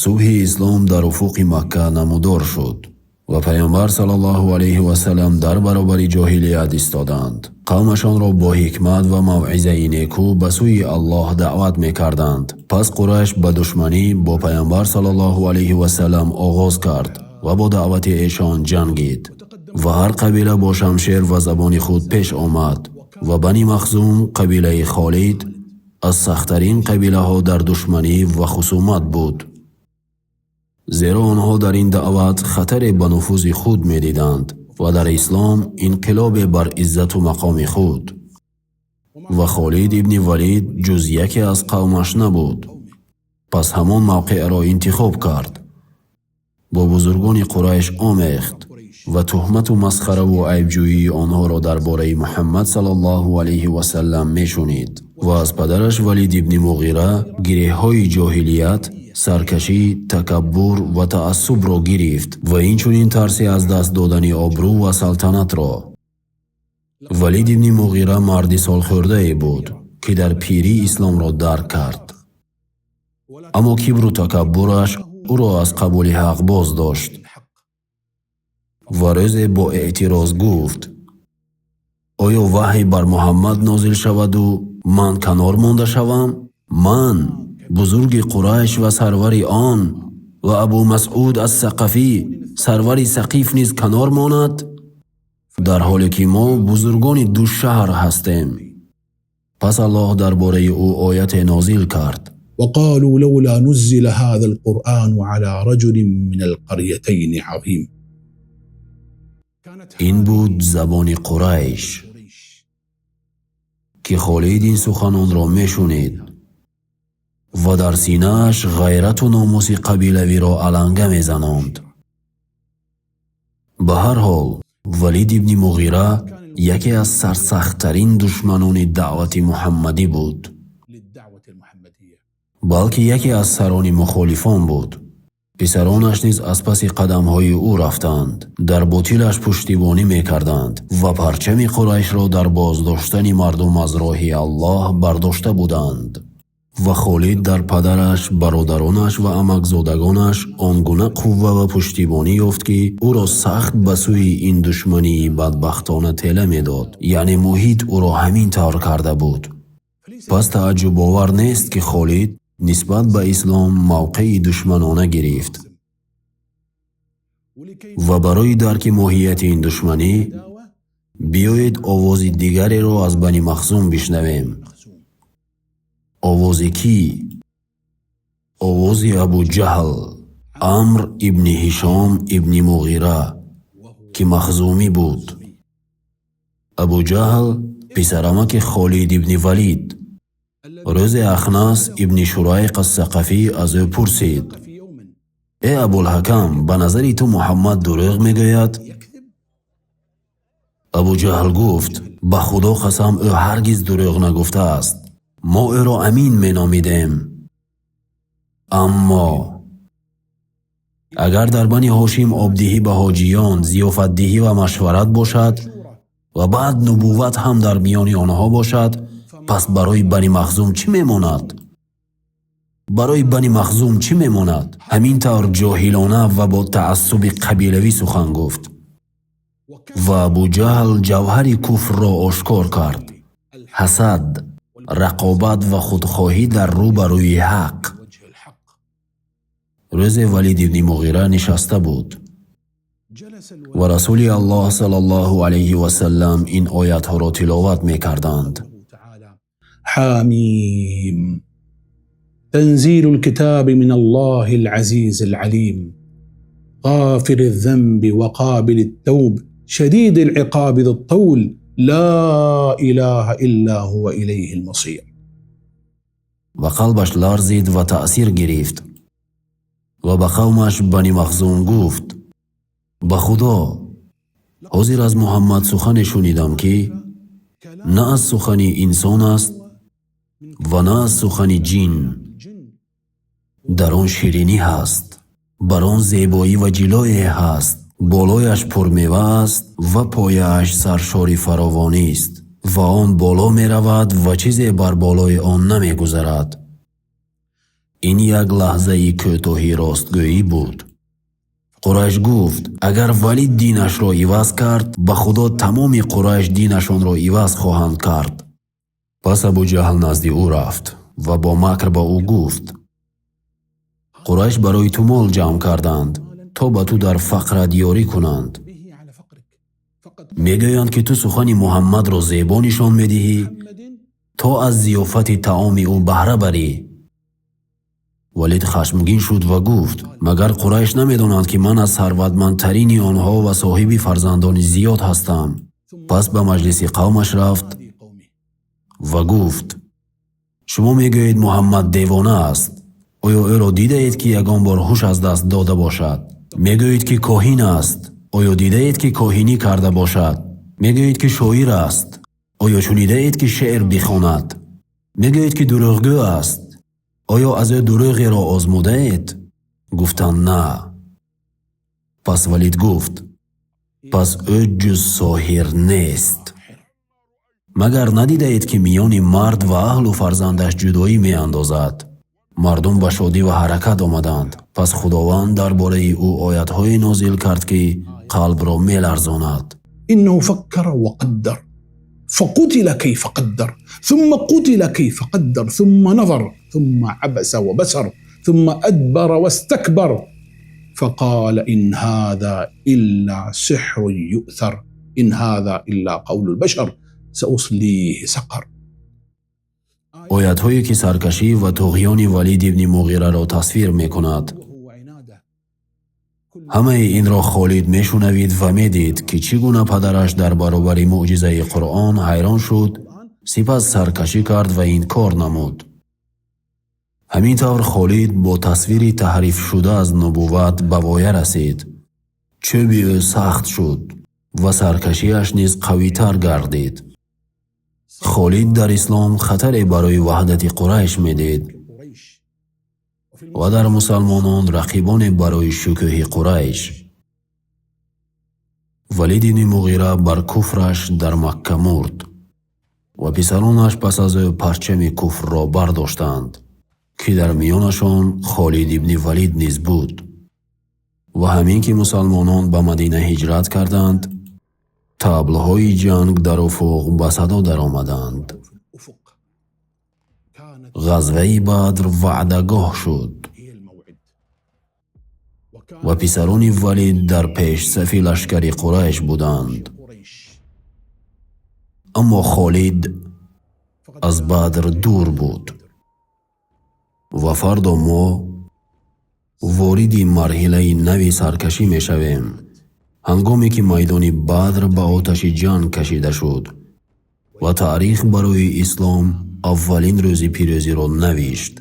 Субҳи ислом дар уфуқи Макка намудор шуд ва Паёмбар саллаллоҳу алайҳи васаллам дар баробари ҷоҳилият истоданд. Қавмашонро бо ҳикмат ва мавъизаи некӯ ба сӯи Аллоҳ даъват мекарданд. Пас Қурайш ба душманӣ бо Паёмбар саллаллоҳу алайҳи васаллам оғоз кард ва бо даъвати эшон ҷангид ва ҳар қабила бо шамшер ва забони худ пеш омад ва Бани Махзум, қабилаи Холид, аз сахттарин қабилаҳо дар душманӣ ва хусумат буд, зеро онҳо дар ин даъват хатаре ба нуфузи худ медиданд ва дар ислом инқилобе бар иззату мақоми худ. Ва Холид ибни Валид ҷуз яке аз қавмаш набуд. Пас ҳамон мавқеъро интихоб кард, бо бузургони Қурайш омехт ва туҳмату масхараву айбҷӯии онҳоро дар бораи Муҳаммад саллаллоҳу алайҳи васаллам мешунид ва аз падараш Валид ибни Муғира гиреҳҳои ҷоҳилият, саркашӣ, такаббур ва таассубро гирифт ва инчунин тарси аз даст додани обрӯ ва салтанатро. Валид ибни Муғира марди солхӯрдае буд, ки дар пирӣ исломро дарк кард, аммо кибру такаббураш ӯро аз қабули ҳақ боз дошт ва рӯзе бо эътироз гуфт: «Оё ваҳй бар Муҳаммад нозил шаваду ман канор монда шавам? Ман, бузурги Қурайш ва сарвари он, ва Абу Масъуд ас-Сақафӣ, сарвари Сақиф, низ канор монад, дар ҳоле ки мо бузургони ду шаҳр ҳастем?» Пас Аллоҳ дар бораи ӯ ояте нозил кард: وقالوا لولا نزل هذا القرآن على رجل من القريتين عظيم. Ин буд забони Қурайш, ки Холид ин суханонро мешунид ва дар синааш ғайрату номуси қабилавиро аланга мезанонд. Ба ҳар ҳол, Валид ибни Муғира яке аз сарсахттарин душманони даъвати муҳаммадӣ буд, балки яке аз сарони мухолифон буд. Писаронаш низ аз паси қадамҳои ӯ рафтанд, дар ботилаш пуштибонӣ мекарданд ва парчами Қурайшро дар боздоштани мардум аз роҳи Аллоҳ бардошта буданд. Ва Холид дар падараш, бародаронаш ва амакзодагонаш он гуна қувва ва пуштибонӣ ёфт, ки ӯро сахт ба сӯи ин душмании бадбахтона тела медод, яъне муҳит ӯро ҳамин тавр карда буд. Пас тааҷҷубовар нест, ки Холид нисбат ба ислом мавқеи душманона гирифт. Ва барои дарки моҳияти ин душманӣ биёед овози дигареро аз Бани Махзум бишнавем. Овози кӣ? Овози Абу Ҷаҳл, Амр ибни Ҳишом ибни Муғира, ки махзумӣ буд. Абу Ҷаҳл, писарамаки Холид ибни Валид. Рӯзе Ахнас ибни Шурайқ ас-Сақафӣ аз ӯ пурсид: «Э Абулҳакам, ба назари ту Муҳаммад дурӯғ мегӯяд?» Абуҷаҳл гуфт: «Ба Худо қасам, ӯ ҳаргиз дурӯғ нагуфтааст. Мо ӯро Амин меномидем, аммо агар дар Бани Ҳошим обдиҳӣ ба ҳоҷиён, зиёфатдиҳӣ ва машварат бошад ва баъд нубувват ҳам дар миёни онҳо бошад, пас барои Бани Махзум чӣ мемонад? Барои Бани Махзум чӣ мемонад?» Ҳамин тавр ҷоҳилона ва бо таассуби қабилавӣ сухан гуфт ва Абуҷаҳл ҷавҳари куфрро ошкор кард: ҳасад, рақобат ва худхоҳӣ дар рӯ ба рӯи ҳақ. Рӯзе Валид ибни Муғира нишаста буд ва Расули Аллоҳ саллаллоҳу алайҳи васаллам ин оятҳоро тиловат мекарданд: حاميم تنزيل الكتاب من الله العزيز العليم غافر الذنب وقابل التوب شديد العقاب ذي الطول لا إله إلا هو إليه المصير. Ва қалбаш ларзид ва таъсир гирифт ва ба қавмаш Бани Махзум гуфт: «Ба Худо, ҳозир аз Муҳаммад сухане шунидам, ки на аз сухани инсон аст ва на аз сухани ҷин. Дар он ширинӣ ҳаст, бар он зебоӣ ва ҷилое ҳаст, болояш пурмева аст ва пояаш саршори фаровонист ва он боло меравад ва чизе бар болои он намегузарад. Ин як лаҳзаи кӯтоҳи ростгӯӣ буд. Қурайш гуфт: агар Валид динашро иваз кард, ба Худо тамоми Қурайш динашонро иваз хоҳанд кард. Пас Абу Ҷаҳл назди ӯ рафт ва бо макр ба ӯ гуфт: Қурайш барои ту мол ҷамъ карданд, то ба ту дар фақрат ёрӣ кунанд. Мегӯянд, ки ту сухани Муҳаммадро зебо нишон медиҳӣ, то аз зиёфати таоми ӯ баҳра барӣ. Валид хашмгин шуд ва гуфт: магар Қурайш намедонанд, ки ман аз сарватмандтарини онҳо ва соҳиби фарзандони зиёд ҳастам? Пас ба маҷлиси қавмаш рафт ва гуфт: шумо мегӯед Муҳаммад девона аст. Оё ӯро дидаед, ки ягон бор ҳуш аз даст дода бошад? Мегӯед, ки коҳин аст. Оё дидаед, ки коҳинӣ карда бошад? Мегӯед, ки шоир аст. Оё шунидаед, ки шеър бихонад? Мегӯед, ки дурӯғгӯ аст. Оё аз ӯ дурӯғеро озмудаед? Гуфтанд: на. Пас Валид гуфт: пас ӯ ҷуз соҳир нест. Магар надидаед, ки миёни мард ва аҳлу фарзандаш ҷудоӣ меандозад? Мардум ба шодӣ ва ҳаракат омаданд. Пас Худованд дар бораи ӯ оятҳое нозил кард, ки қалбро меларзонад. إنه فكر وقدر فقتل كيف قدر ثم قتل كيف قدر ثم نظر ثم عبس وبسر ثم أدبر واستكبر فقال إن هذا إلا سحر يؤثر إن هذا إلا قول البشر سأصليه سقر. Оятҳое, ки саркашӣ ва туғёни Валид ибни Муғираро тасвир мекунад. Ҳамаи инро Холид мешунавид ва медид, ки чӣ гуна падараш дар баробари муъҷизаи Қуръон ҳайрон шуд, сипас саркашӣ кард ва инкор намуд. Ҳамин тавр Холид бо тасвири таҳрифшуда аз нубувват ба воя расид. Чӯби ӯ сахт шуд ва саркашиаш низ қавитар гардид. Холид дар ислом хатаре барои ваҳдати Қурайш медид ва дар мусалмонон рақибоне барои шукӯҳи Қурайш. Валид ибни Муғира бар куфраш дар Макка мурд ва писаронаш пас аз ӯ парчами куфрро бардоштанд, ки дар миёнашон Холид ибни Валид низ буд. Ва ҳамин ки мусалмонон ба Мадина ҳиҷрат карданд, таблҳои ҷанг дар уфуқ ба садо даромаданд. Ғазваи Бадр ваъдагоҳ шуд ва писарони Валид дар пешсафи лашкари Қурайш буданд. Аммо Холид аз Бадр дур буд ва фардо мо вориди марҳилаи нави саркашӣ мешавем, ҳангоме ки майдони Бадр ба оташи ҷанг кашида шуд ва таърих барои ислом аввалин рӯзи пирӯзиро навишт.